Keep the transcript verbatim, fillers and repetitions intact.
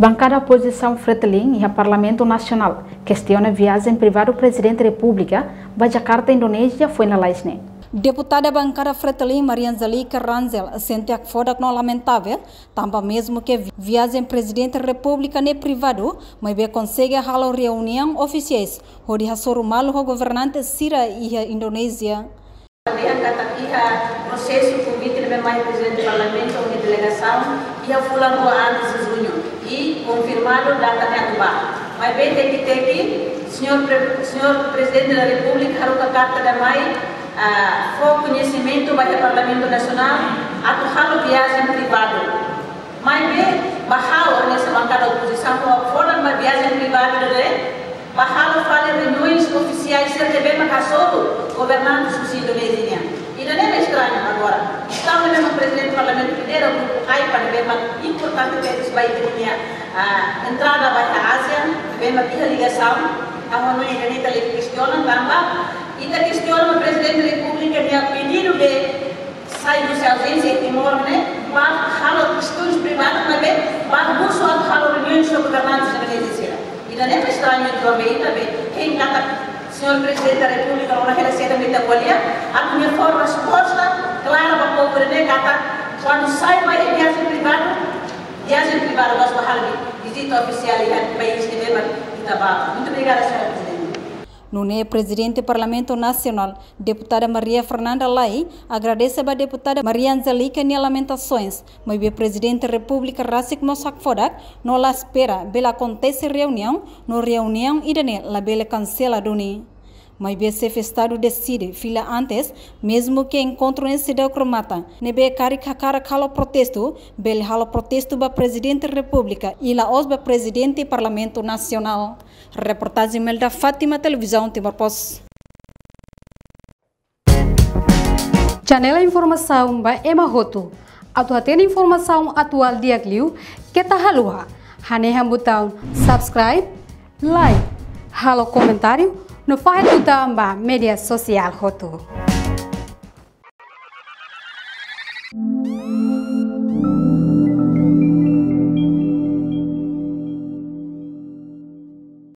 Bankada opozisaun Fretilin iha Parlamentu Nasionál kestiona viajen privadu Prezidente Repúblika ba Jakarta, Indonézia, foin lalais ne'e. Deputada bankada Fretilin Maria Angélica Rangel sente hakfodak no lamentavel, tanba mezmu ke vi-, viajen Prezidente Repúblika ne'e privadu, maibé konsege halo reuniaun ofisiais hodi hasoru malu ho governante sira iha Indonézia. Dehan katak iha prosesu konvite ne'ebé mai Prezidente Parlamentu ho delegasaun iha fulan rua antes de juñu i konfirmadu data ne'e atu bá. Maibé teki-teki, señór Pre-, señór Prezidente da Repúblika haruka karta ida mai, ah, fó koñesimentu ba iha Parlamentu Nasionál atu halo viajen privadu. Maibé, ba halo hanesan bankada opozisaun, fó, fó ba viajen privadu ida-ne'e, ba halo fali reuniões ofisiais sira ne'ebé mak hasoru governante husi Indonézia nian. Ida-ne'e mak estrañu agora. Estaun ne'ebé mak Prezidente Parlamentu lidera grupu AIPA ne'ebé mak importante tebes ba ita-nia, ah, entrada ba iha ASEAN, ne'ebé mak iha ligasaun, ha'u hanoin ida-ne'e ita la'ós kestiona, tanba ita kestiona Prezidente Repúblika nia pedidu de sai husi auzénsia iha Timor ne'e, ba halo kestaun privadu, maibé ba husu atu halo reuniões ho governante Indonézia sira. Ida-ne'e mak estrañu, entaun, be ita be, hein katak señór Prezidente da Repúblika, ora hela seda mita ko'alia, atu nia fó resposta klara ba povu ne'e katak, kuandu sai ba iha viajen privadu, viajen privadu, loos ba halo vizita ofisiál iha país ne'ebé mak ita bá. Muito obrigada, señór Prezidente. Nune'e Prezidente Parlamentu Nasionál, Deputada Maria Fernanda Lay, agradese ba Deputada Maria Angélica nia lamentasoens, maibé Prezidente Repúblika rasik mós hakfodak, no la espera bele akontese reuniaun, no reuniaun ida-ne'e labele kansela duni. Maibé Xefe Estadu deside fila antes, mezmu ke enkontru ne'e seidauk remata, ne'ebé karik hakarak halo protestu, bele halo protestu ba Prezidente Repúblika, i la'ós ba Prezidente Parlamentu Nasionál. Reportajen Melda Fátima, Televizaun Timor Post. Janela informasaun ba ema hotu. Atu hatene informasaun atuál di'ak liu, keta haluha hanehan butaun subscribe, like, halo komentáriu, no fahe tutan ba média sosiál hotu.